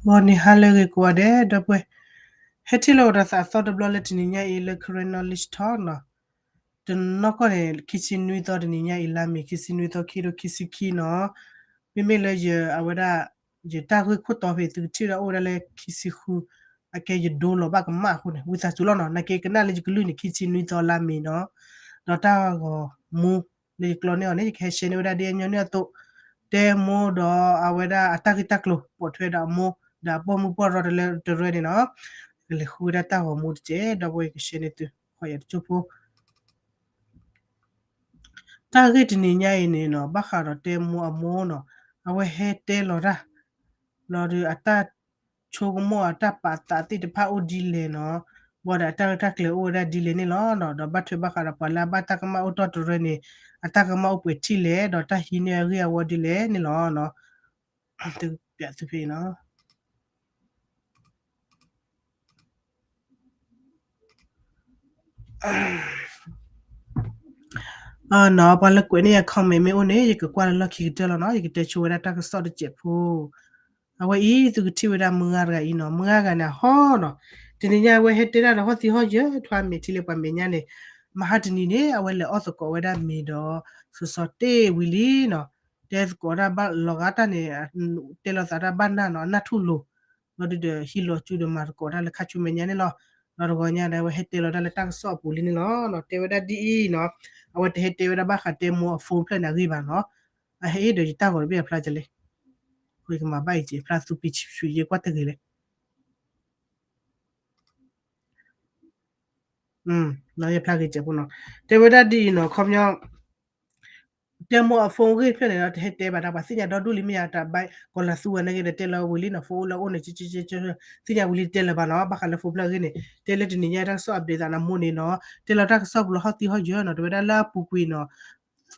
ဂီၤနံၤဟါလၢအဂ့ၤကိးဂၤဒဲး ဒီပုၢ်ဝဲၢ်, ဟဲထံၣ်လိာ်သးအသီတဘျီလၢတနံၤညါအံၤလၢ Karen Knowledge Talk နီၤ. တနီၢ်ကီၢ်န့ၣ် ခံဆံနွံသီတနံၤညါအံၤ လါမ့ၤ ခံဆံနွံသီ ခံကထိခံဆံခံနီၤ. မ့မ့ၢ်လၢယ အဝဲဒၣ် ယတၢ်ဂ့ၢ်ခိၣ်တီဖဲသုကထံၣ်ဒီးအိၣ်ဝဲဒၣ်လၢခံဆံဃု အကဲယဒိလီၤဘၣ်ကမၣ်အဃိန့ၣ် ဝံသးစူၤလီၤနီၤ. နာ်က့ကနၣ်လၢယကလုၢ်န့ၣ် ခံဆံနွံသီလါမ့ၤနီၤ. ဒီးတၢ်ဂီၤမူ လၢယကျီန့ၢ်အီၤန့ၣ် ယကဟဲ share န့ၢ်ဝဲဒၣ်ဒ်အညီနုၢ်အသိး, တဲမိၢ်ဒီးအဝဲဒၣ်အတၢ်ဂ့ၢ်တၢ်ကျိၤ ပိာ်ထွဲဒီးအမိၢ် ဒီးအပိာ်မုၣ်ပိာ်ရီတလၢတရၢန့ၣ်နီၤ. ကလဲၤဃုဝဲဒၣ်တၢ်ဂီၤမူတက့ၢ် ဒီပုၢ်ဝဲၢ် ယက share န့ၢ်သု ဃီယတကၠိဖိ တၢ်ဂ့ၢ်တနံၤညါအံၤန့ၣ်နီၤ ဘၣ်ဃးဒီးတဲမိၢ်အမိၢ်နီၤ, အဝဲဟဲတဲလီၤတၢ် လီၤဒီးအတၢ်ဆိကမိၣ်အတၢ်ပာ်သးသ့ၣ်တဖၣ်အိၣ်ဒ်လဲၣ်နီၤ, ဘၣ်ဒီးအတၢ်ဂ့ၢ်တၢ်ကျိၤအိၣ်ဝဲဒၣ်ဒ်လဲၣ်န့ၣ်လီၤ. ဒီးဘၣ်ထွဲဘၣ်ဃးဒီးပှၤလၢအဘၣ်တၢ်ကမၣ်အိၣ်တီၢ်တရၢန့ၣ် အတၢ်ကမၣ်အိၣ်ပှဲၤထံၣ်လဲၣ် ဒီးတၢ်ဟံးန့ၢ်အဂ့ၢ်အဝီဒ်လဲၣ်န့ၣ်လီၤ. သုပၠးသုဖဲအံၤနီၤ နီၤ ပှၤလၢကွဲးန့ၢ်ယၤ comment မ့ၢ်အိၣ်န့ၣ် ယကကွၢ်လၢလီၢ်ခံကတၢၢ်လီၤနီၤ. ယကတဲဆိဝဲဒၣ်တၢ်ကစီၣ်တစဲးဖိ အဝဲအံၤ သုကထံၣ်ဝဲဒၣ်မုၢ်ဂၤတဂၤအံၤနီၤ, မုၢ်ဂၤတဂၤန့ၣ် အဟီၣ်နီၤ, တနံၤညါအဝဲဟဲတဲဒၣ်ဒီးဟီၣ်သံဟီၣ်ယၢၤ ထွါမ့ၤထံလၢပှၤမဲာ်ညါန့ၣ်, မဟါတနံၤန့ၣ် အဝဲလဲၤအီၣ်သကိးဝဲဒၣ်မ့ၤဒီး စီၤစီၤတ့ၢ်ဝံၤလံနီၤ, တဲသကိးဒၣ်ဘၣ်လီၤဂာ်တၢ်န့ၣ်, တဲလီၤသးဒၣ်ဘၣ်နၢ်နီၤ, အနၢ်ထူၣ်လိၤ ဘျီဒုဒီးဟံးလီၤစုဒီးမၤသကိးတၢ်လၢခါဆူမဲာ်ညါန့ၣ်လီၤ. ဒီးတဂီၤညါဒီး အဝဲဟဲတဲလီၤတၢ်လၢတၢ်ကစီၣ်အပူၤလံန့ၣ်လီၤ. တဲဝဲဒၣ်ဒ်အံၤနီၤ, အဝဲတဟဲတဲဝဲဒၣ်ဘၣ်ဃးတဲမိၢ်အ phone ဖျၢၣ်န့ၣ်အဂ့ၢ်ဘၣ်နီၤ. အဟဲအ့ၣ်ဒီးယတၢ်ဂီၤတဘ့ၣ်အဖျါကလဲၣ်, ဃိကမၤဘၣ်အံၤက့ၤဖျါသူပံၤဆံးယဲကွၢ်တဂ့ၤလဲၣ်. ယဖျါဂ့ၤကဲးဖိနီၤ, တဲဝဲဒၣ်ဒ်အံၤနီၤ, ခီပညီ တဲမိၢ်အ phone ဂ့ၢ်ဖျၢၣ်န့ၣ်ဒီး တဟဲတဲဘၣ်ဒၣ် ပှၤသ့ၣ်ညါဒီဒူၣ်လံမ့ၢ်ယါ တၢ်ဘၣ်ကီၤလၤသူဝဲနာ်က့ဒီး တဲလီၤဝံၤလံနီၤ, phone အိၣ်လၢအိၣ်န့ၣ် သ့ၣ်ညါဝံၤလံတဲလၢၤဘၣ်နီၤ, ဘၣ်ဃးလၢ phone ဖျၢၣ်ဂ့ၢ်န့ၣ် တဲလၢတနံၤညါတၢ်ကစီၣ် update သးနီၤ, မိၢ်န့ၣ်နီၤ, တဲလီၤတၢ်ကစီၣ်ပူၤလီၤဟီၣ်သံဟီၣ်ယၢၤနီၤ, တဲဝဲဒၣ်လၢအပူၤကွံာ်နီၤ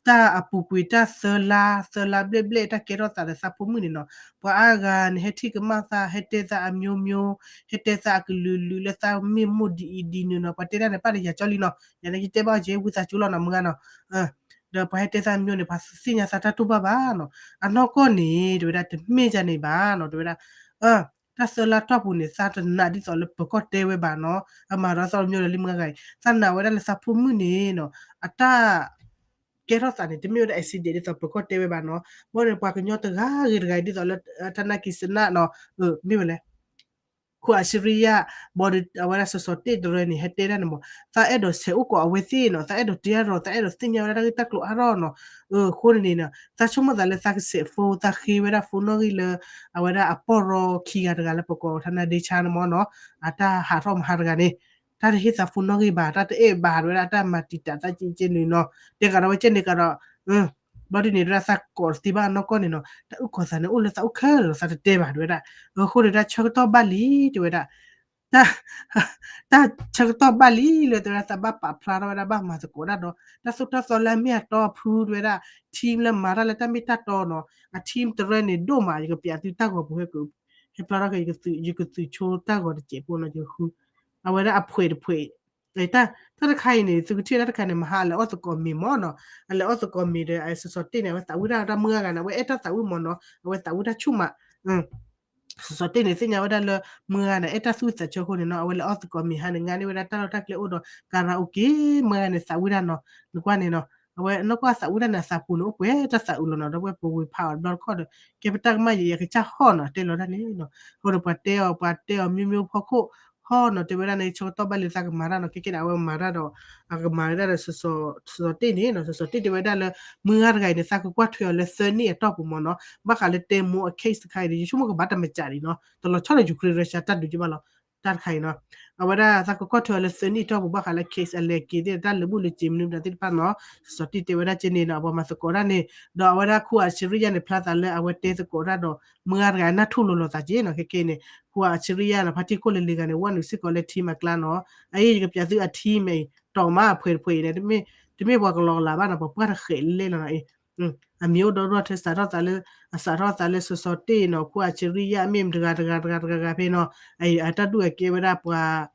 တၢ်အပူၤကွံာ်တၢ်သၢလါ, သၢလါဘျဲၣ်ဘျဲၣ် တၢ်ကဲထီၣ်သးဒီးသးဖိမုၣ်န့ၣ်နီၤ, ပှၤအါဂၤန့ၣ် ဟဲထံၣ်ကမၣ်သး, ဟဲတဲသးအမျိုးမျိုး, ဟဲတဲသးအကလုာ်လုာ်လၢသးမ့ၢ်မိၢ်ဒ်အံၤဒ်နုၤနီၤ, ပှၤတဲဒၣ်န့ၣ် ပၢ်ဒီးယၤကၠီလံနီၤ, ယၤန့ၣ်ယတဲဘၣ်အီၤက့ၤ ဝံသးစူၤလီၤနီၤ မုၢ်ဂၤနီၤ, ဒီးပှၤဟဲတဲသးအမျိုးန့ၣ် ပှၤသ့ၣ်ညါသးတၢ်တူၢ်ဘၣ်ဘၣ်နီၤ, အနီၢ်ကီၢ်န့ၣ် တဲဝဲဒၣ်တမ့ၢ်ဒ်န့ၣ်ဘၣ်နီၤ, တဲဝဲဒၣ် တၢ်သၢလါတီၢ်ပူၤန့ၣ် သးတနာ်ဒ်သိးလၢပၢၤကီၢ်တဲဝဲဘၣ်နီၤ, အမၤဒီးသီတမျိုးဒီးလံမုၢ်ဂၤအံၤ, သးနာ်ဝဲဒၣ်လၢသးဖိမုၣ်န့ၣ်နီၤ, အတၢ် ကဲထီၣ်သးန့ၣ် တမ့ၢ်ဝဲဒၣ် accident ဒ်သိးပၢၤကီၢ်တဲဝဲဘၣ်နီၤ, ဘၣ်ဒီးပှၤကညီတဂၤဂ့ၤတဂၤဒ်သိးလၢ ထနၢ်ကံစနၢ်နီၤ, မ့ၢ်ဝဲလဲၣ်, ခိၣ်အၡရံယါ, ဘၣ်ဒီးအဝဲဒၣ်စီၤစီၤတ့ၢ်တရၢန့ၣ် ဟဲတဲဒၣ်န့ၣ်မး, သးအဲၣ်ဒိးဆဲးအိၣ်ကိးအဝဲသ့ၣ်နီၤ, သးအဲၣ်ဒိးတဲအါထီၣ်, သးအဲၣ်ဒိးသ့ၣ်ညါဝဲဒၣ်တၢ်ဂ့ၢ်တၢ်ကျိၤအါထီၣ်နီၤ, အဃိန့ၣ်န့ၣ် သးဆိကမိၣ်သးလၢသးကဆဲး phone, သးဃ့ဝဲဒၣ် phone နီၣ်ဂံၢ်လၢ အဝဲဒၣ်အပီၢ်ရီခံဂၤတဂၤလၢပကိးထနၢ်ဒ့ဆါန့ၣ်မးနီၤ, အတၢ်ဟးထီၣ်မဟါတဂၤန့ၣ်, တၢ်တဟ့ၣ်သး phone နီၣ်ဂံၢ်ဘၣ်, တၢ်တအဲၣ်ဘၣ်ဝဲဒၣ် တၢ်မၤတံာ်တာ်သးက့က့နုၤနီၤ, တဲကဒီးဝဲကဲန့ၣ်ကဒီး, ဘျီဒ်န့ၣ် တဲဝဲဒၣ်သးကိးတသ့ဘၣ်အနီၢ်ကီၢ်န့ၣ်နီၤ, တၢ်အုၣ်ကီၤသးန့ၣ်အိၣ်လၢသးအိၣ်ခဲလၢာ် သးတတဲဘၣ် တဲဝဲဒၣ်, အဃိန့ၣ် တၢ်ဆၢကတီၢ်ဘၣ်လံ တဲဝဲဒၣ် တၢ် တၢ်ဆၢကတီၢ်ဘၣ်လံလၢ တဲဝဲဒၣ် သးဘၣ်ပာ်ဖျါထီၣ်ဝဲဒၣ် ဘၣ်မၤသကိးတၢ်ဒီး တၢ်သိၣ်တၢ်သီလၢအမ့ၢ်အတီအဖု တဲဝဲဒၣ် team လၢမၤတၢ်လၢတၢ်မ့ၢ်တၢ်တီနီၤ, အ team တရၢန့ၣ်ဒိၣ်မး ယကပျးသုတၢ်ဂီၤပူၤဟဲက ဟဲဖျါထီၣ်က့ၤ ယကသုးဆိတၢ်ဂီၤတစဲးဖိနီၤ ယဃု အဝဲဒၣ်အဖှဲးတဖှဲး တၢ်တခါအံၤန့ၣ် သုကထံၣ်တၢ်တခါန့ၣ် မဟါအလဲၤအီၣ်သကိးမ့ၤမ့ၢ်နီၤ, အလဲၤအီၣ်သကိးမ့ၤဒီး စီၤစီၤတ့ၢ်န့ၣ် အဝဲသးဝံၣ်တၢ် တၢ်မုၢ်ဂၤဂၤန့ၣ် အဝဲအဲၣ်တၢ်သးဝံၣ်မ့ၢ်နီၤ, အဝဲသးဝံၣ်တၢ်ဆူၣ်မး စီၤစီၤတ့ၢ်န့ၣ် သ့ၣ်ညါဝဲဒၣ်လၢ မုၢ်ဂၤန့ၣ် အဲၣ်တၢ်သူၣ်သးဆၢအဃိန့ၣ်နီၤ, အဝဲလဲၤအီၣ်သကိးမ့ၤဟါန့ၣ် ငါန့ၢ်ဝဲဒၣ်တၢ်လီၢ်တၢ်ကျဲအိၣ်ဒီး ကၤရၤအိၣ်က့ၤ မုၢ်ဂၤန့ၣ် သးဝံၣ်တၢ်နီၤ, နကွၢ်န့ၣ်နီၤ, အဝဲနီၢ်ကီၢ်သးဝံၣ်တၢ်န့ၣ် အသးပူၤန့ၣ် အိၣ်ပှဲၤတၢ်သးအုးလီၤနီၤ, ဒီပုၢ်ဝဲၢ် ပဝ့ၤဖးအီၤတဘျီတခီၣ်ဒီး ကဲပတၢ်ကမၣ်ယဲ ယကစၢ်ဟီၣ်နီၤ တဲလီၤတၢ်န့ၣ်နီၤ, အဃိဒီးပှၤတဲအီၤ ပှၤတဲအီၤ မျိုးမျိုး ဖီခိၣ် ဟီၣ်နီၤ တဲဝဲဒၣ်န့ၣ် ဆၢကတီၢ်ဘၣ်လံ သးကမၤတၢ်နီၤ, ခဲကဲန့ၣ် အဝဲမၤတၢ်ဒီး အကမၤဝဲဒၣ်ဒီး စီၤစီၤတ့ၢ်န့ၣ်နီၤ, စီၤစီၤတ့ၢ်တဲဝဲဒၣ်လၢ မုၢ်ဂၤတဂၤအံၤန့ၣ် သးကကွၢ်ထွဲအီၤလၢသၢနံၣ်အတီၢ်ပူၤမ့ၢ်နီၤ, ဘၣ်ဃးလၢတဲမိၢ်အ case တခါအံၤန့ၣ် ယဆိကမိၣ်ကဘၣ်တမၤစၢ်ဒံးနီၤ, တလီၤဆီဒီး Ukraine Russia တၢ်ဒုးက့ဘၣ်လီၤ, တၢ်တခါအံၤနီၤ, အဝဲဒၣ်သးကကွၢ်ထွဲအီၤလၢသၢနံၣ်အတီၢ်ပူၤ ဘၣ်ဃးလၢ case အလဲၤက့ၤသ့ၣ် တၢ်လၢဘူၣ်လၢစ့မနုၤမတၤသ့ၣ်တဖၣ်နီၤ, စီၤစီၤတ့ၢ်တဲဝဲဒၣ်ကဲန့ၣ်နီၤ, ပှၤမၤသကိးတၢ်န့ၣ် ဒီးအဝဲဒၣ်ခိၣ်အၡရံယါန့ၣ် ဖျါသးလၢအဝဲတဲသကိးတၢ်ဒီး မုၢ်ဂၤတဂၤအနၢ်ထူၣ်လိၤလိာ်သးက့နီၤ, ခဲကဲန့ၣ် ခိၣ်အၡရံယါနီၤ ဖါတံၢ်ခိၣ်လၢလံၤဂၤန့ၣ် ဝဲနုာ်စ့ၢ်ကီးလၢ team အကျါနီၤ, အအံၤ ယကပျးသုအ team အံၤ တီၢ်မးအဖှဲးတဖှဲးအံၤန့ၣ် တမ့ၢ်ပှၤကလီကလးဘၣ်နီၤ, ပှၤပှၢ်တဃဲးလဲၣ်လီၤနီၤအံၤ, အမံၤအိၣ်ဒီး ထၢစးထီၣ်သးလၢ အစးထီၣ်သးလၢစီၤစီၤတ့ၢ်နီၤ, ခိၣ်အၡရံယါ မ့ၢ်မတဂၤတဂၤတဂၤတဂၤဖဲနီၤ, အတၢ်ဒူၣ်အကဲဝဲဒၣ် ပှၤ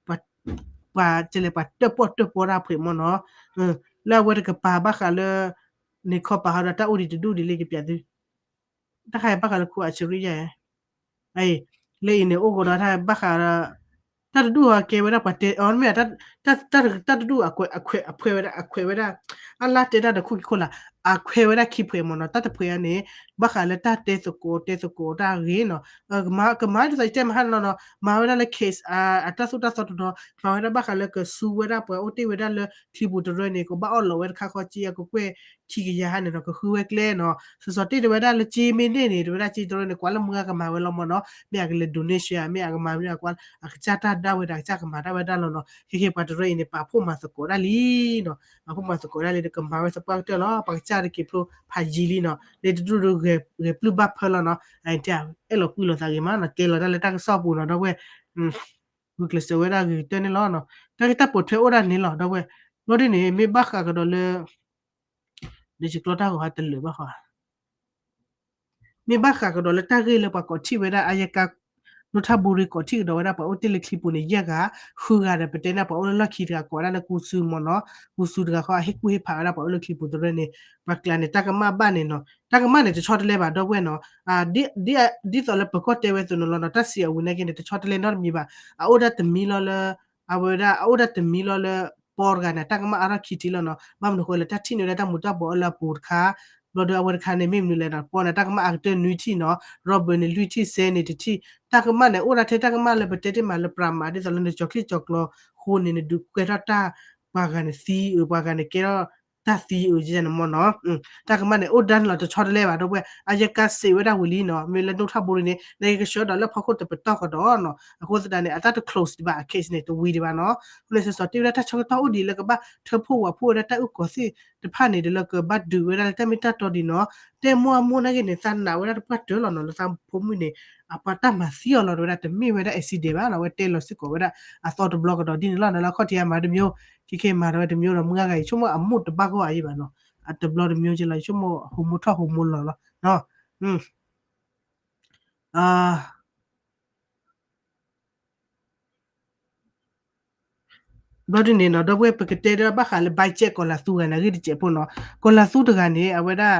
ပှၤကဲလဲၣ် ပှၤတၢၣ်ပီၣ်တၢၣ်ပီတၢ်ဖှဲးမ့ၢ်နီၤ, လၢအဝဲတကပၤဘၣ်ဃးလၢ န့ၣ်ခီပာ်ဟီဒီးတၢ်အိၣ်ဒံးတဒူၣ်ဒံးလၢယကပျးသု, တၢ်ခါအံၤဘၣ်ဃးလၢခိၣ်အၡရံယါ, အ လၢအံၤန့ၣ် အိၣ်ကဒီးတၢ်ဘၣ်ဃးဒီး တၢ်တဒူၣ်အကဲဝဲဒၣ်ပှၤတဲ အမ့ၢ် တၢ်တဒူၣ်အခွဲးဝဲဒၣ် အခွဲးဝဲဒၣ် အလါတဲတၢ်ဒီးခိၣ်ခံခိၣ်လာ် အခွဲးဝဲဒၣ်ခံဖှဲးမ့ၢ်နီၤ တၢ်တဖှဲးအံၤန့ၣ် ဘၣ်ဃးလၢတၢ်တဲသကိး တဲသကိးတၢ်ဂ့ၢ်နီၤ ကမၤ ကမၤဒ်သိးယတဲမဟါနီၤနီၤ မၤဝဲဒၣ်လၢ case အတၢ်သိၣ်တၢ်သီတဒီ မၤဝဲဒၣ်ဘၣ်ဃးလၢကဆူဝဲဒၣ်ပှၤအိၣ်တ့ၢ်ဝဲဒၣ်လၢချံပူၤတရၢန့ၣ် ကဘၣ်အီၣ်လီးဝဲတခါဃီကၠ့အကကွဲၢ်ခံကယၤဟါန့ၣ်နီၤ ကဃုဝဲကျဲနီၤ စီၤစီၤတ့ၢ်တဲဝဲဒၣ်လၢကၠ့မ့ၢ်န့ၢ်န့ၣ် တဲဝဲဒၣ်ကၠ့တရၢန့ၣ် ကွၢ်လၢမုၢ်ဂၤကမၤဝဲလီၤမ့ၢ်နီၤ မ့ၢ်အကလဲၤ donation မ့ၢ်အကမၤမ့ၢ်အကွၢ် အကစၢ်တၢ်ဒၣ်ဝဲဒၣ် အကစၢ်ကမၤတၢ်ဝဲဒၣ်လီၤနီၤ ခဲကဲပှၤတရၢအံၤန့ၣ် ပာ်ဖှိၣ်မၤသကိးဒၣ်လံနီၤ ပာ်ဖှိၣ်မၤသကိးဒၣ်လံဒီးကမၤဝဲသပှၢ်ကတၢၢ်လီၤ ပှၤကစၢ်တက့ၤဖျိဖးယံၤလံနီၤ လၢတဒူၣ်ဒီးဂဲၤပျုၢ်ဘၣ်ဖၢလီၤနီၤ အတဲအဲၣ်လီၤကွံာ်လိာ်သးဂ့ၤမးနီၤ ကဲလီၤတၢ်လၢတၢ်ကစီၣ်ပူၤနီၤ ဒီပုၢ်ဝဲၢ် ဂုာ်ကျဲးစၢးဝဲဒၣ်ဂ့ၤကတၢၢ်န့ၣ်လီၤနီၤ တၢ်ဂ့ၢ်တၢ်ပိာ်ထွဲအိၣ်ဒၣ်န့ၣ်လီၤ ဒီပုၢ်ဝဲၢ် ဘျီဒ်န့ၣ် မ့ၢ်ဘၣ်ဃးကဒီးလၢ ဒီးယကျီတၢ်ဂီၤဟးတလၢာ်ဘၣ်ဃီ မ့ၢ်ဘၣ်ဃးကဒီးလၢတၢ်ဂ့ၢ်လၢပှၤကိးထံၣ်ဝဲဒၣ် အယကါ နိထၣ်ဘူရံကိးထံၣ်ကဒီးဝဲဒၣ်ပှၤအိၣ်တ့ၢ်လၢချံပူၤန့ၣ် ယဲၢ်ဂၤ ဃုဂၤဒီး ပတဲန့ၣ်ပှၤအိၣ်လၢလီၢ်ခံတဂၤကိးဝဲဒၣ်လၢကူစူမ့ၢ်နီၤ ကူစူတဂၤဃီ အဟ့ၣ်ကူၣ်ဟ့ၣ်ဖးဝဲဒၣ်ပှၤအိၣ်လၢချံပူၤတရၢန့ၣ် ပှၤကျးန့ၣ် တၢ်ကမၣ်ဘၣ်န့ၣ်နီၤ တၢ်ကမၣ်န့ၣ် တဆီတလဲဘၣ် ဒီပုၢ်ဝဲၢ်နီၤ ဒ်သိးလၢပၢၤကီၢ်တဲဝဲသိးန့ၣ်လီၤနီၤ တၢ်စံးအဝံၤနာ်က့န့ၣ် တဆီတလဲနီတမံၤဘၣ် အအိၣ်ဒၣ်တမံၤလီၤလၢ အဝဲဒၣ် အအိၣ်ဒၣ်တမံၤလီၤလၢ ပီတဂၤန့ၣ် တၢ်ကမၣ်အါထီၣ်ခံထံၣ်လီၤနီၤ ဘၣ်မနုၤဃိလၢတၢ်ထံၣ်န့ၢ်ဝဲဒၣ်တၢ်မူၤတၢ်ဘှီးအၢလၢအပူၤတခါ ဘျီဒီးအဝဲတခါန့ၣ် မ့ၢ်မနုၤလဲၣ်နီၤ ပီန့ၣ် တၢ်ကမၣ်အါကတၢၢ်နွံထံၣ်နီၤ Robert န့ၣ် လွံၢ်ထံၣ် စဲန့ၣ်တထံၣ် တၢ်ကမၣ်န့ၣ် အိၣ်ဒၣ်ထဲတၢ်ကမၣ်လၢပတဲတ့ၢ်မးလၢပြးမး ဒ်သိးလၢနကၠီၤချံၣ်ကၠီၤကျီဃိန့ၣ် နဒုးကဲထီၣ်တၢ် ပှၤဂၤန့ၣ်သံအၢ ပှၤဂၤန့ၣ်ကဲထီၣ် တၢ်သံအၢကန့ၣ်မ့ၢ်နီၤ တၢ်ကမၣ်န့ၣ် အိၣ်ဒၣ်န့ၣ်လီၤ တဆီတလဲဘၣ် ဒီပုၢ်ဝဲၢ် အယကါစံးဝဲဒၣ်ဝံၤလံနီၤ မ့ၢ်လၢနိထၣ်ဘူရံန့ၣ် နကဆှၢဒီးလၢဖီခိၣ်တပတီၢ်ကဒီးနီၤ အဃိသတးန့ၣ် အတၢ်တ close ဒံးဘၣ် အ case န့ၣ် တဝံၤဒံးဘၣ်နီၤ အဃိန့ၣ်စီၤစီၤတ့ၢ်ဝဲဒၣ်တၢ်ဆၢကတီၢ်အိၣ်ဒံးလၢကဘၣ်ထၢဖှိၣ်ဝးဖှိၣ်ဝဲဒၣ်တၢ်အုၣ်ကီၤသ့ၣ်တဖၣ်န့ၣ် ဒီးလၢကဘၣ်ဒုးဝဲဒၣ်လၢတၢ်မ့ၢ်တၢ်တီဒံးနီၤ တဲမိၢ်အမိၢ်နာ်က့န့ၣ် သးနာ်ဝဲဒၣ်တပှၢ်တၢၢ်လီၤနီၤ လၢသးဖိမုၣ်န့ၣ် အပှၤတၢ်မၤသံအီၤလီၤ တဲဝဲဒၣ် တမ့ၢ်ဝဲဒၣ် accident ဘၣ်နီၤ အဝဲတဲလီၤစ့ၢ်ကီးဝဲဒၣ် အသီတဘျီကဒီးဒ်န့ၣ်လီၤနီၤ လၢအခီၣ်ထံးအမၤတမံၤ ခဲခဲမၤဒီးဝဲတမံၤဒီး မုၢ်ဂၤဂၤ ယဆိကမိၣ်အမိၢ်တဘၣ်ဂီၢ်အံၤဘၣ်နီၤ အတဘျီတမံၤက့လီၤ ယဆိကမိၣ်ဟိးမူထီၣ်ဟိးမူလီၤလီၤ ဘျီဒ်န့ၣ်နီၤ ဒီပုၢ်ဝဲၢ် ပကတဲဒီးဘၣ်ဃးလၢ ဘၣ်ကဲ ကီၤလၤသူဂၤန့ၣ် အဂ့ၢ်တစဲးဖိနီၤ ကီၤလၤသူတဂၤန့ၣ် အဝဲဒၣ်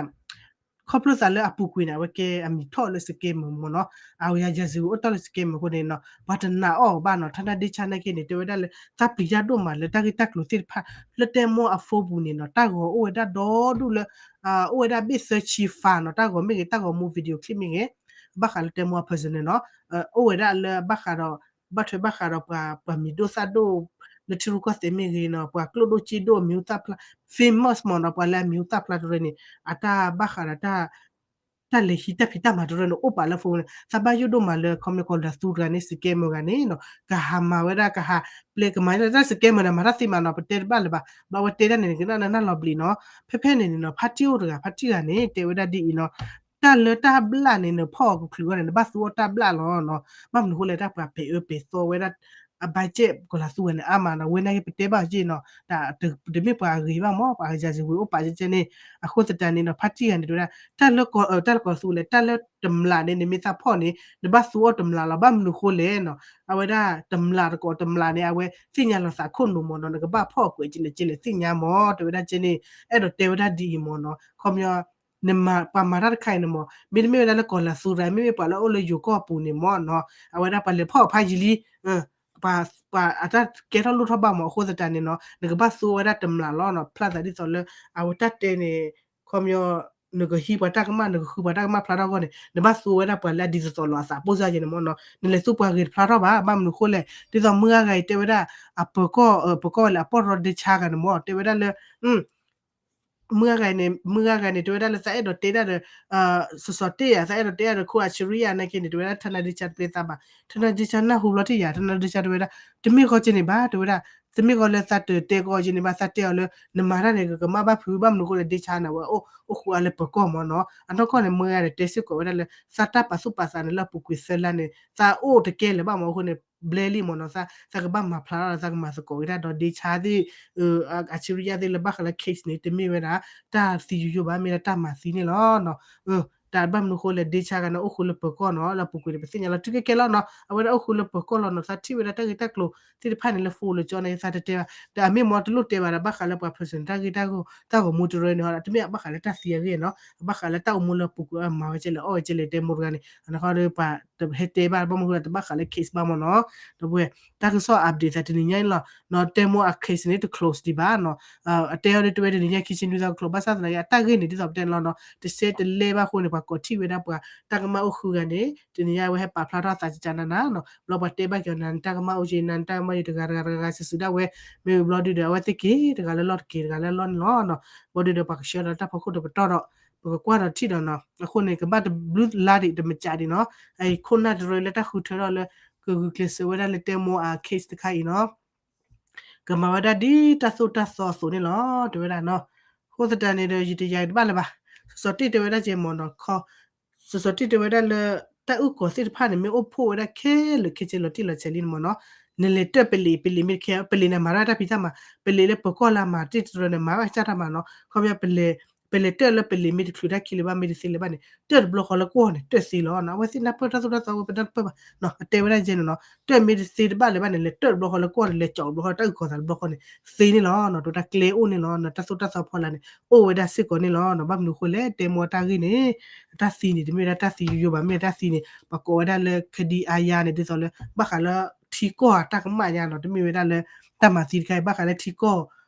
ခီဖျိသးလၢအပူၤကွံာ်န့ၣ် အဝဲကဲအမံၤထီၣ်လၢ scammer မ့ၢ်နီၤ အဝဲယၤယၤစံးဝံၤ အိၣ်တ့ၢ်လၢ scammer အဃိန့ၣ်နီၤ ပှၤတနာ်အီၤဘၣ်နီၤ ထါနၢ်ဒ့ဆါနာ်က့န့ၣ် တဲဝဲဒၣ်လၢ သးပျံၤတၢ်ဒိၣ်မးလၢတၢ်ဂ့ၢ်တၢ်ကျိၤသ့ၣ်တဖၣ် လၢတဲမိၢ်အ phone ပူၤန့ၣ်နီၤ တၢ်ဂီၤအိၣ်ဝဲဒၣ်ဒီဒူၣ်လၢ အိၣ်ဝဲဒၣ်ဘ့ၣ်သၢဆံ file နီၤ တၢ်ဂီၤမ့ၢ်ဂ့ၤ တၢ်ဂီၤမူ video clip မ့ၢ်ဂ့ၤ ဘၣ်ဃးလၢတဲမိၢ်အ personal နီၤ အိၣ်ဝဲဒၣ်လၢဘၣ်ဃးဒီး ဘၣ်ထွဲဘၣ်ဃးဒီးပှၤ ပှၤမံၤဒိၣ်သၣ်ဒိၣ် လၢထံရူၢ်ကီၢ်သဲးမ့ၢ်ဂ့ၤနီၤ ပှၤကျိၣ်ဒိၣ်စ့ဒိၣ်အမံၤဟူသၣ်ဖျါ famous မ့ၢ်နီၤ ပှၤလၢအမံၤဟူသၣ်ဖျါတရၢန့ၣ် အတၢ်ဘၣ်ဃးဒီးတၢ် တၢ်လဲၤဟံးတၢ်ဖံးတၢ်မၤတရၢန့ၣ် အိၣ်ပာ်လၢ phone န့ၣ် သးဘၣ်ယိၣ်ဒိၣ်မးလၢ ခီမ့ၢ်ကီၤလၤသူတဂၤန့ၣ် scammer ဂၤန့ၣ်နီၤ ကဟးမၤဝဲဒၣ် ကဟးပျဲကမၤ တၢ် scammer န့ၣ် မၤတၢ်သ့မးနီၤ ပတဲတဘၣ်လၢၤဘၣ် ဘၣ်ဝဲတဲတၢ်န့ၣ် ကနၣ်နၢ်လီၤဘျံးနီၤ ဖဲဖဲန့ၣ်န့ၣ်နီၤ ဖါတံၢ်အိၣ်တဂၤ ဖါတံၢ်ဂၤန့ၣ် တဲဝဲဒၣ်ဒ်အံၤနီၤ တၢ်လၢတၢ်ဘျၣ်န့ၣ် နဖီၣ်အီၤကချုးအဂီၢ်န့ၣ် နဘၣ်သူအီၤတၢ်ဘျၣ်လီၤနီၤ ဘၣ်မနုၤဃိလဲၣ် တၢ်ပှၤပဲာ်အၢပဲာ်သီဝဲဒၣ် အ ဘၣ်ကဲ ကီၤလၤသူဝဲန့ၣ် အါမးနီၤ ဝဲနာ်က့ပတဲဘၣ်က့နီၤ တၢ်တမ့ၢ်ပှၤအဂ့ၤဘၣ်မး ပှၤအယၤစံးဝံၤအိၣ်ပာ်ကဲကဲန့ၣ် အဃိသတးန့ၣ်နီၤ ဖါတံၢ်ဂၤန့ၣ် တဲဝဲဒၣ် တၢ်လၢကီၤ တၢ်လၢကီၤလၤသူလဲၣ် တၢ်လၢတမျးန့ၣ် နမ့ၢ်သးဖီၣ်န့ၣ် နဘၣ်သူအီၤတမျးလီၤ ဘၣ်မနုၤဃိလဲၣ်နီၤ အဝဲဒၣ်တမျးတကီၤတမျးန့ၣ် အဝဲသ့ၣ်ညါလီၤသးခိၣ်နူာ်မးနီၤ နကဘၣ်ဖီၣ်ကွဲးကလဲၣ်ကလဲၣ်သ့ၣ်ညါမး တဲဝဲဒၣ်ကဲန့ၣ် အဲၣ်ဒိးတဲဝဲဒၣ်ဒ်အံၤမးနီၤ ခီပညီ နမၤ ပှၤမၤတၢ်တခါအံၤန့ၣ်မး မ့တမ့ၢ်ဝဲဒၣ်လၢကီၤလၤသူတဂၤ မ့မ့ၢ်ပှၤလၢအအိၣ်လၢယိၤကီၢ်ပူၤန့ၣ်မးနီၤ အဝဲဒၣ်ပှၤလဲၤဖီၣ်ဖးယံာ်လံ ပှၤ ပှၤအတၢ်ကဲထီၣ်လိၣ်ထီၣ်ဘၣ်မး အဃိသတးန့ၣ်နီၤ နကဘၣ်သူဝဲဒၣ်တမျးလီၤနီၤ ဖျါသးဒ်သိးလၢ အဝဲတၢ်တဲန့ၣ် ခီပညီ နကဟံးပှၤတၢ်ကမၣ် နကဃုပှၤတၢ်ကမၣ်ဖျါထီၣ်အဂီၢ်န့ၣ် နဘၣ်သူဝဲဒၣ်ပှၤလၢအဒ်သိးသိးလီၤအသး ပိၢ်စၢ်ယဲန့ၣ်မးနီၤ နလဲၤသူပှၤဂ့ၤတဖျါထီၣ်ဘၣ် ဘၣ်မနုၤဃိလဲၣ် ဒ်သိးမုၢ်ဂၤဂၤအံၤတဲဝဲဒၣ် အပၢၤကီၢ် ပၢၤကီၢ်ဝဲလၢအပီၢ်ရီဒ့ဆါဂၤန့ၣ်မး တဲဝဲဒၣ်လၢ မုၢ်ဂၤဂၤန့ၣ် မုၢ်ဂၤဂၤန့ၣ် တဲဝဲဒၣ်လၢသးအဲၣ်ဒိးတဲဒၣ်ဒီး စီၤစီၤတ့ၢ်ယၤ သးအဲၣ်ဒိးတဲဒၣ်ဒီးခိၣ်အဆရံယၤနာ်က့န့ၣ် တဲဝဲဒၣ် ထါနၢ်ဒ့ဆါတပျဲသးဘၣ် ထါနၢ်ဒ့ဆါနၢ်ဟူဘျီထံၣ်ယၤ ထါနၢ်ဒ့ဆါတဲဝဲဒၣ် တမ့ၢ်ဃီကဲန့ၣ်ဘၣ် တဲဝဲဒၣ် တမ့ၢ်ဃီလၢသးတတဲကီးကဲန့ၣ်ဘၣ် သးတဲအီၤလၢ နမၤတၢ်န့ၣ် ကကမၣ်ဘၣ်ဖုး ဘၣ်မနုၤဃိလၢဒ့ဆါန့ၣ် အဝဲအိၣ်ဃုာ်အါလၢပၢၤကီၢ်မးနီၤ အနီၢ်ကီၢ်န့ၣ် မုၢ်ဂၤန့ၣ် တဲစ့ၢ်ကီးဝဲဒၣ်လၢ သးတၢ်ပာ်သူၣ်ပာ်သးန့ၣ် လၢအပူၤကွံာ်သၢလါန့ၣ် သးအိၣ်တကဲလၢၤဘၣ်မး အဃိန့ၣ် ဘျဲလံမးနီၤ သး သးကဘၣ်မၤဖျါထီၣ် သးကမၤသကိးဝဲဒၣ်ဒီးဒ့ဆါသ့ၣ် အဆရံယၤသ့ၣ်လၢဘၣ်ဃးလၢ case န့ၣ် တမ့ၢ်ဝဲဒၣ် တၢ်သံယိယိဘၣ် မ့ၢ်ဒၣ်တၢ်မၤသံန့ၣ်လီၤနီၤ တၢ်ဘၣ်မနုၤဃိလဲၣ် ဒ့ဆါဂၤန့ၣ် အိၣ်ဃုာ်လၢပၢၤကီၢ်နီၤ လၢအပူၤကွံာ်န့ၣ် ပသ့ၣ်ညါလီၤ တုၤကဲကဲလီၤနီၤ အဝဲဒၣ်အိၣ်ဃုာ်လၢပၢၤကီၢ်လီၤနီၤ သးထံၣ်ဝဲဒၣ်တၢ်ဂ့ၢ်တၢ်ကျိၤသ့ၣ်တဖၣ်န့ၣ် လၢ phone လၢကၠီန့ၣ် သးတတဲဘၣ် ဒီးအမ့ၢ်မ့ၢ်တလိၣ်တဲဘၣ်ဒီး ဘၣ်ဃးလၢပှၤ personal တၢ်ဂ့ၢ်တၢ်ဂီၤ တၢ်ဂီၤမူတရၢန့ၣ် တမ့ၢ်ဘၣ်ဃးလၢတၢ်သံအဂ့ၢ်နီၤ ဘၣ်ဃးလၢတၢ်အိၣ်မူလၢအပူၤကွံာ် အမၤဝဲကဲလဲၣ် အီၣ်ဝဲကဲလဲၣ် တဲမိၢ်တဂၤန့ၣ် အနီၢ်ကီၢ်ဒီးပှၤ ဟဲတဲဘၣ်ဘၣ်မနုၤဃိဒီး တဘၣ်ဃးလၢ case ဘၣ်မ့ၢ်နီၤ. ဒီပုၢ်ဝဲၢ် တၢ်ကစီၣ် update သးတနံၤညါအံၤလီၤနီၤ. တဲမိၢ်အ case န့ၣ် တ close ဒံးဘၣ်နီၤ. အတဲအီၤဒ်တဲဝဲတနံၤညါခံဆံနွံသီက close ဘၣ်ဆၣ်သနာ်က့ အတၢ်ဂ့ၢ်န့ၣ် ဒ်သိးပတဲန့ၣ်လီၤနီၤ, တဆဲတလဲဘၣ်အဃိန့ၣ် ပှၤကိးထီၣ်ဝဲဒၣ်ပှၤတၢ်ကမၣ်အိၣ်ဃုဂၤန့ၣ် တနံၤညါအဝဲဟဲပာ်ဖျါထီၣ်သးကကနၤနၤနီၤ. ဘျီပှၤတဲဘၣ်က့ၤအီၤ နၤနတၢ်ကမၣ်အိၣ်က့ နၤနတၢ်ကမၣ်အိၣ်က့ နၤနတၢ်ကမၣ်အိၣ်က့တဂၤတဂၤတဂၤဂၤ စံးစံးဒၣ်ဝဲ မ့ၢ်ဘျီဒုဒီး အဝဲသ့ၣ်က့ၤတဂၤလၢလီၢ်တက့ၤ တဂၤလၢလီၢ်န့ၣ်လီၤနီၤ. ဘျီဒုဒီး ပှၤကဆှၢလီၤတၢ်ဖီခိၣ်တပတီၢ်ဒီး ပကကွၢ်ဒီးထံၣ်ဒီးနီၤ. အဃိန့ၣ် ကဘၣ်တဘျုးလါဒံးတမကးဒံးနီၤ. အခိၣ်နၢ်တရၢလၢတၢ်ဃုထၢထီၣ်လၢ ကဂုာ်ကျဲးစၢးဝဲဒၣ်လၢတဲမိၢ်အ case တခါအံၤနီၤ ကမၤဝဲဒၣ်ဒ်တၢ်သိၣ်တၢ်သီအသိးန့ၣ်လီၤ တဲဝဲဒၣ်နီၤ. အဃိသတးန့ၣ်ဒီး ယတယာ်တဘၣ်လၢၤဘၣ်. စီၤစီၤတ့ၢ်တဲဝဲဒၣ်ကဲမ့ၢ်နီၤ, စီၤစီၤတ့ၢ်တဲဝဲဒၣ်လၢ တၢ်အုၣ်ကီၤသ့ၣ်တဖၣ်န့ၣ် မ့ၢ်အိၣ်ဖှိၣ်ဝဲဒၣ်ခဲလၢာ်ခဲဆ့လီၤတံၢ်လီၤဆဲးလံန့ၣ်မ့ၢ်နီၤ, နလဲၤတၢၣ်ပလံး ပလံးမ့ၢ်တခဲ ပလံးန့ၣ် မၤတၢ်တၢ်ဖံးတၢ်မၤ, ပလံးလၢပကီၢ်လၢအမၤတ့ၢ်တရၢန့ၣ် မၤဘၣ်ကစၢ်တၢ်မၤနီၤ. ခီပညီ ပလဲၤတၢၣ်လၢပလံးမ့ၢ်တချုးတၢ်ခံလၢၤဘၣ် မ့ၢ်တသ့လၢၤဘၣ်န့ၣ် တၢၣ်တဘျီဃီလၢကွီၢ်န့ၣ် တၢၣ်သ့လီၤနီၤ. အဝဲသ့ၣ်နၢ်ပၢၢ်တၢ်သိၣ်တၢ်သီဝဲပတၢ်တပၢၢ်ဘၣ်နီၤ. အတဲဝဲဒၣ်ကဲန့ၣ်နီၤ, တၢၣ်မ့ၢ်တသ့တဘၣ်လၢၤဘၣ်န့ၣ် လဲၤတၢၣ်တဘျီဃီလၢကွီၢ်န့ၣ် လဲၤကၠီးတဘျီဃီတၢ်အုၣ်ကီၤသးတဘျီဃီန့ၣ် သ့န့ၣ်လီၤနီၤ. တၢ်ကျဲအိၣ်န့ၣ်လီၤနီၤ. တၢ်သိၣ်တၢ်သီဖီလာ်န့ၣ် အိၣ်ဝဲဒၣ်စ့ၢ်ကီးန့ၣ်လီၤနီၤ. ဘၣ်မနုၤအဃိလဲၣ် တဲမိၢ်အတၢ်ဂ့ၢ်န့ၣ် အတၢ်သံန့ၣ် တမ့ၢ်ဝဲဒၣ်တၢ်သံယိယိဘၣ်. မ့ၢ်တၢ်သံန့ၣ် ပှၤကိးဝဲဒၣ်လၢ ကဒံအါယါန့ၣ် ဒ်သိးလၢ ဘၣ်ဃးလၢထံကီၢ်အတၢ်ကမၣ်ညါနီၤ, တမ့ၢ်ဝဲဒၣ်လၢ တၢ်မၤသံတခါအံၤ ဘၣ်ဃးလၢထံကီၢ်အတၢ်ကမၣ်ညါနီၤ,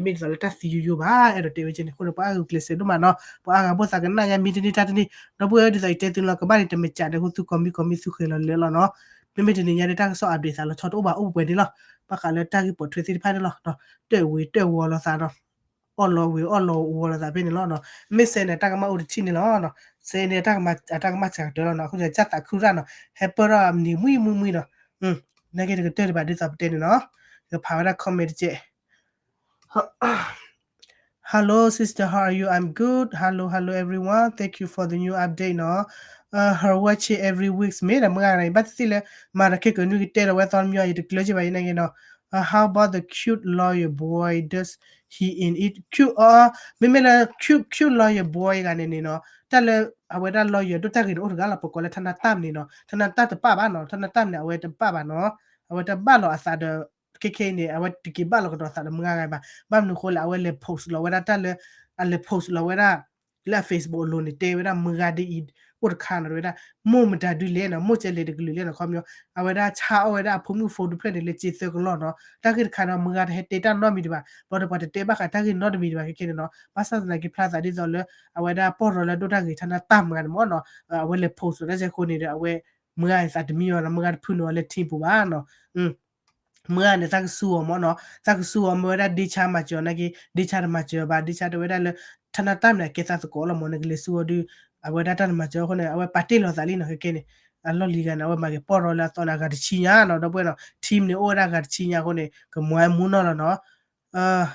တမ့ၢ်ဒ်သိးလၢတၢ်သံယိယိဘၣ်. အဲၣ်ဒိးတဲဝဲကဲန့ၣ်အဃိန့ၣ် ပှၤအါဂၤကျဲးစၢးဒိၣ်မးနီၤ, ပှၤအါဂၤဘၣ်သးကနၣ်ညါမံတန့ၢ်တၢ်တန့ၢ်, ဒီပုၢ်ဝဲၢ်ဒ်သိးယတဲသုလီၤ ကဘၣ်န့ၣ် တမ့ၢ်ကးဒီး ဃိသုကိးမံၤကိးမံၤ သုဃဲၤလီၤလၢာ်လီၤနီၤ. မ့မ့ၢ်တနံၤညါဒီး တၢ်ကစီၣ် update သးလီၤဆီတအိၣ်ဘၣ် အိၣ်ပှဲၤပှဲၤန့ၣ်လီၤ. ဘၣ်ဃးလၢတၢ်ဂ့ၢ်ပိာ်ထွဲသ့ၣ်တဖၣ်န့ၣ်လီၤ, တၢၣ်ဝံၤတၢၣ်ဝီၤလိာ်သးနီၤ, အီၣ်လီၤဝံၤအီၣ်လီၤဝီၤလိာ်သးဖဲန့ၣ်လီၤနီၤ. မ့ၢ်စဲန့ၣ် တၢ်ကမၣ်အိၣ်တထံၣ်န့ၣ်လီၤနီၤ, စဲန့ၣ် တၢ်ကမၣ်စှၤကတၢၢ်လီၤနီၤ. အဃိန့ၣ် ကၢ်သးခုရၣ်နီၤ, ဟဲပၢၢ်ထီၣ်မနံၤမှံမှံမှံနီၤ, နာ်က့တကတၢၢ်ဒံးဘၣ် ဒ်သိးပတဲန့ၣ်နီၤ, ကဖးဝဲဒၣ် comment တကဲး Hello, sister. How are you? I'm good. Hello, hello, everyone. Thank you for the new update နီၤ. Uh, her watching every weeks မ့ၢ်ဒီး မုၢ်ဂၤန့ၣ် ဘၣ်သ့ၣ်သ့ၣ်လၢ မၤတခဲကနွံကတဲဒီးဝဲသီတမံၤ ယတကျၢၤက့ဘၣ် ယနာ်က့နီၤ. Uh, how about the cute lawyer boy? Does he in it? Cute, uh, မ့မ့ၢ်လၢ cute, cute lawyer boy ဂၤန့ၣ်န့ၣ်နီၤ, တၢ်လၢ အဝဲဒၣ် lawyer ဒိၣ်တၢ်ဂ့ၤန့ၣ် အိၣ်တဂၤလီၤ ပကိးလၢ ထနတၢ် န့ၣ်နီၤ. ထနတၢ် တပၣ်ဘၣ်နီၤ, ထနတၢ် န့ၣ် အဝဲတပၣ်ဘၣ်နီၤ. အဝဲတဘၣ်လီၤအသးဒီး ခဲခဲအံၤန့ၣ် အဝဲတက့ၤဘၣ်လီၤကဒီးသးဒီးမုၢ်ဂၤဂၤဘၣ်. ဘၣ်မနုၤအဃိလဲၣ် အဝဲလဲၤ post လီၤဝဲဒၣ်တၢ်လၢ အလဲၤ post လီၤဝဲဒၣ် လၢအ Facebook အလိၤန့ၣ် တဲဝဲဒၣ်မုၢ်ဂၤဒ်အံၤ အိၣ်တခါနီၤ တဲဝဲဒၣ် မိၢ်မတၤဒုလဲၣ်နီၤ, မိၢ်ကဲလဲၣ်တကလုာ်လဲၣ်နီၤ. ခီပညီ အဝဲဒၣ်ဆါအီၣ်ဝဲဒၣ်အဖိမုၣ်ဖိတဖျၢၣ်န့ၣ် လၢက့သၢကလီၢ်နီၤ. တၢ်ဂ့ၢ်တခါဒီး မုၢ်ဂၤတဟဲတဲတၢ်နီတမံၤဒံးဘၣ်, ဘျီဒီးပှၤတတဲဘၣ်ဃးတၢ်ဂ့ၢ်နီတမံၤဒံးဘၣ် ခဲခဲန့ၣ်နီၤ. ဘၣ်ဆၣ်သနာ်က့ဖျါသးဒ်သိးလၢ အဝဲဒၣ်ပီၢ်ရီလၢဒိၣ်တၢ်ဂ့ၤ ထနတၢ် မုၢ်ဂၤန့ၣ်မ့ၢ်နီၤ, အဝဲလဲၤ post လီၤတၢ်စဲအဃိန့ၣ်ဒီး အဝဲ မုၢ်ဂၤသးတမံဘၣ်နီၤ, မုၢ်ဂၤတဖုန့ၢ်အီၤလၢ team ပူၤဘၣ်နီၤ. မုၢ်ဂၤန့ၣ် သးကစူအီၤမ့ၢ်နီၤ, သးကစူအီၤ မ့ၢ်ဝဲဒၣ် ဒ့ဆါ မၤစၢၤအီၤနာ်က့ ဒ့ဆါတမၤစၢၤဘၣ်, ဒ့ဆါတဲဝဲဒၣ်လၢ ထနတၢ် မ့ၢ်န့ၣ် အကဲသးသကိးလီၤမ့ၢ် နကလဲၤစူအီၤဒုး အဝဲဒၣ်တၢ်တမၤစၢၤအဃိန့ၣ် အဝဲပာ်တ့ၢ်လီၤသးလံနီၤ ခဲခဲန့ၣ်. အလီၢ်လံၤဂၤန့ၣ် အဝဲမၤက့ၤပီၢ်ရီလၢအသီန့ၣ် အဂၤတဆံညါနီၤ, ဒီပုၢ်ဝဲၢ်နီၤ, team န့ၣ် အိၣ်ဝဲဒၣ်အဂၤတဆံညါအဃိန့ၣ် ကမၤဝဲမူနီၢ်လီၤနီၤ.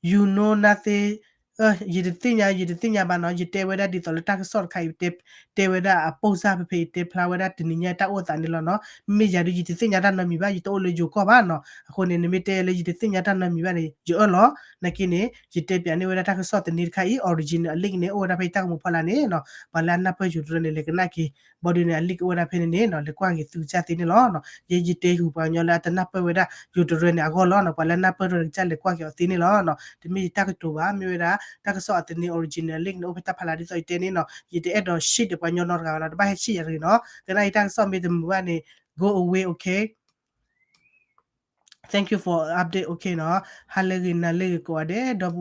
You know nothing, ယတသ့ၣ်ညါ ယတသ့ၣ်ညါဘၣ်နီၤ, ယတဲဝဲဒၣ်ဒ်သိးလၢတၢ်ကစီၣ်တခါအံၤ တဲဝဲဒၣ်အပိၢ်စၢ်ဖဲဖဲအံၤ တဲဖျါဝဲဒၣ်တနံၤညါတၢ်အိၣ်သးန့ၣ်လီၤနီၤ. မ့မ့ၢ်ယၤဒုး ယတသ့ၣ်ညါတၢ်နီတမံၤဘၣ်, ယတအိၣ်လၢယိၤကီၢ်ဘၣ်နီၤ. အဃိန့ၣ် နမ့ၢ်တဲလၢယတသ့ၣ်ညါတၢ်နီတမံၤဘၣ်န့ၣ် ယအၢၣ်လီၤ, နာ်က့န့ၣ် ယတဲပၠးန့ၢ်ဝဲဒၣ်တၢ်ကစီၣ်သန့တခါအံၤ original အ link န့ၣ် အိၣ်ဝဲဒၣ်ဖဲယတၢ်ကမူၤဖီလာ်န့ၣ်နီၤ, ပှၤလၢအနၢ်ပၢၢ်ယိၤတရၢန့ၣ် လဲၤကနၣ်က့ၤ, ဘၣ်ဒုးန့ၣ် အ link အိၣ်ဝဲဒၣ်ဖဲန့ၣ်န့ၣ်နီၤ, လဲၤကွၢ်က့ၤသုကစၢ်သ့န့ၣ်လီၤနီၤ. ယဲယတဲဃုာ်ပှၤကညီလၢအတနၢ်ပၢၢ်ဝဲဒၣ်ယိၤတရၢန့ၣ်အဂီၢ်လီၤနီၤ, ပှၤလၢအနၢ်ပၢၢ်တရၢန့ၣ် ကစၢ်လဲၤကွၢ်က့ၤအီၤသ့န့ၣ်လီၤနီၤ. တမ့ၢ်ယတၢ်ကတိၤဘၣ်, မ့ၢ်ဝဲဒၣ်တၢ်ကစီၣ်အသန့ original link န့ၣ် အိၣ်ဖဲတၢ်ဖီလာ်ဒ်သိးယတဲန့ၣ်နီၤ. ယတအဲၣ်ဒိး shit ဒီးပှၤကညီနီတဂၤဘၣ်နီၤ, တဘၣ်ဟဲ shit ယၤတဂ့ၤနီၤ. သနာ်က့တၢ်ကစီၣ်မ့ၢ်တမုာ်ဘၣ်န့ၣ် go away, okay? Thank you for update, okay နီၤ. ဟါလၢဂ့ၤ နၤလၢဂ့ၤကိးဂၤဒဲး ဒီပုၢ်ဝဲၢ်